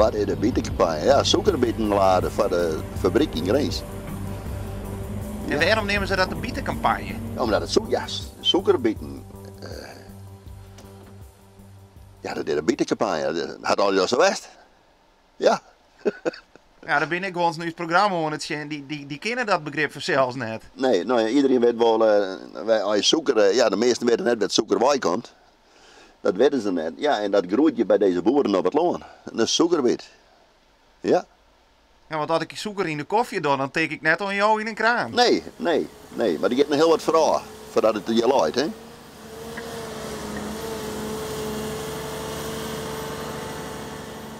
Wat is de bitekampanje? Ja, sûkerbiten lade foar de fabryk yn Grins. En wêrom neame se dat de bitekampanje? Omdat it ja, sûkerbiten. Ja, dat is de bitekampanje. Dat hat altyd al sa west. Ja. Ja, der binne ek guon nei ús programma oan it sjen, dy kinne dat begrip fansels net. Nee, no ja, iderien wit wol, as je sûker, ja, de measten witte net wêr't sûker wei komt. Dat witte se net. Ja, en dat groeit hjir by dizze boeren op it lân. De sûkerbyt. Ja. Ja, want as ik sûker yn de kofje doch, dan tink ik net oan jo yn in kraan. Nee, nee, nee. Mar der giet noch hiel wat foarôf foardat it hjir leit, hè.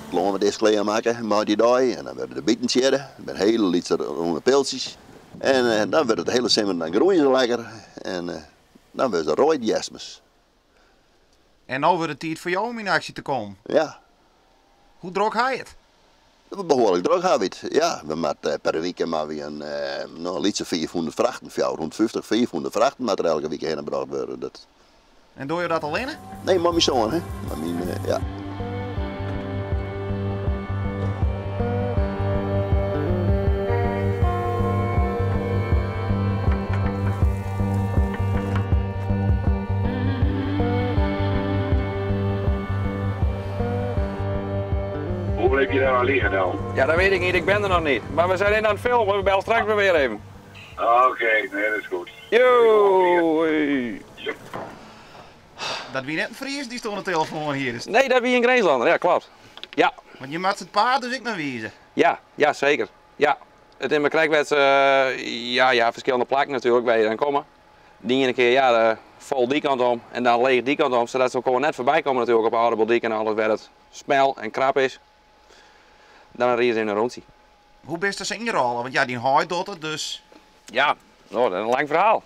It lân wurdt earst klearmakke mei dy dei en dan wurde de biten siedde. Dat binne hiele lytse rûne piltsjes. En dan wurdt it de hiele simmer, dan groeie se lekker en dan wurde se roaid hjerstmis. En no wurdt it tiid foar jo om yn aksje te kommen. Ja. Hoe drok ha je it? Behoarlik drok ha we it, ja. We moatte per wike moatte we in, no, in lytse 500 frachten, 450, 500 frachten moat der elke wike hinne brocht wurde. Dat... En dogge jo dat allinne? Nee, mei myn soan, hè. Mei myn, ja. Hoeveel heb je daar al liggen dan? Ja, dat weet ik niet. Ik ben er nog niet. Maar we zijn in aan het filmen. We bellen straks weer even. Ah, oké, nee, dat is goed. Jo! Hoi. Dat wie net in Fries dy'tst oan de telefoan hiest. Nee, dat wie in Grinslanner, ja, klopt. Ja. Want je moat it paad dus ek noch wize. Ja, ja, seker. Ja. It is mar krekt wêr't se, ja, je ha ferskillende plakken natuerlik wêr't je dan komme. De iene kear, ja, fol dy kant om en dan leech dy kant om, sadat se elkoar net foarby komme natuerlik op de Alde Boldyk en alles wêr't it smel en krap is. Dan ride se even in rûntsje. Hoe bist der sa ynrôle? Want ja, dyn heit docht it, dus. Ja, no, dat is in lang ferhaal.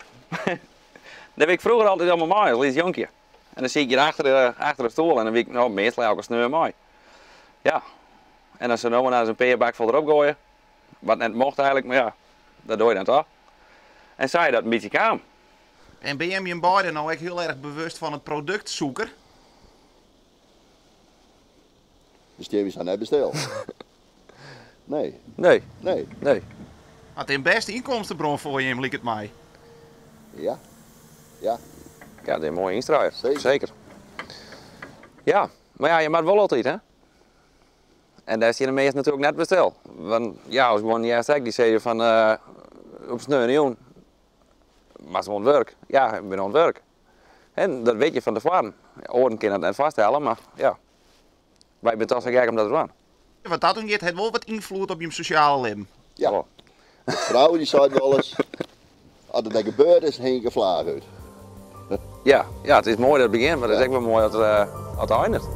Dêr wie ik froeger altyd al mei as lyts jonkje. En dan siet ik hjir achter, achter de stoel en dan wie ik no, meastal elke sneon mei. Ja. En dan sa no en dan ris in pear bak fol derop goaie. Wat net mocht eigenlik, mar ja, dat doe je dan toch. En sa is dat in bytsje kaam. En binne jim beide no ek hiel erch bewust fan it produkt sûker? Dêr stean wy sa net by stil. Nee. Nee. Nee. Nee. Mar it is in bêste ynkomstebron foar jim, liket my. Ja. Ja. Ja, it is in moaie ynstruier. Seker. Seker. Ja, mar ja, je moatte wol altyd, hè? En dêr stean de measten natuerlik net by stil. Want ja, as gewoan hearst ek, dy sizze fan op sneonejûn moatst oan it wurk. Ja, ik bin oan it wurk. En dat wit je fan tefoaren. Oaren kinne dat net foarstelle, mar ja, wy binne toch sa gek om dat te dwaan. Wat dat oangiet, hat wol wat ynfloed op jim sosjale libben. Ja. De frou dy seit wolris, as it net gebeurd is, hing ik in flaach út. Ja, ja, it is moai dat it begjint, mar it is ek wol moai as it einiget.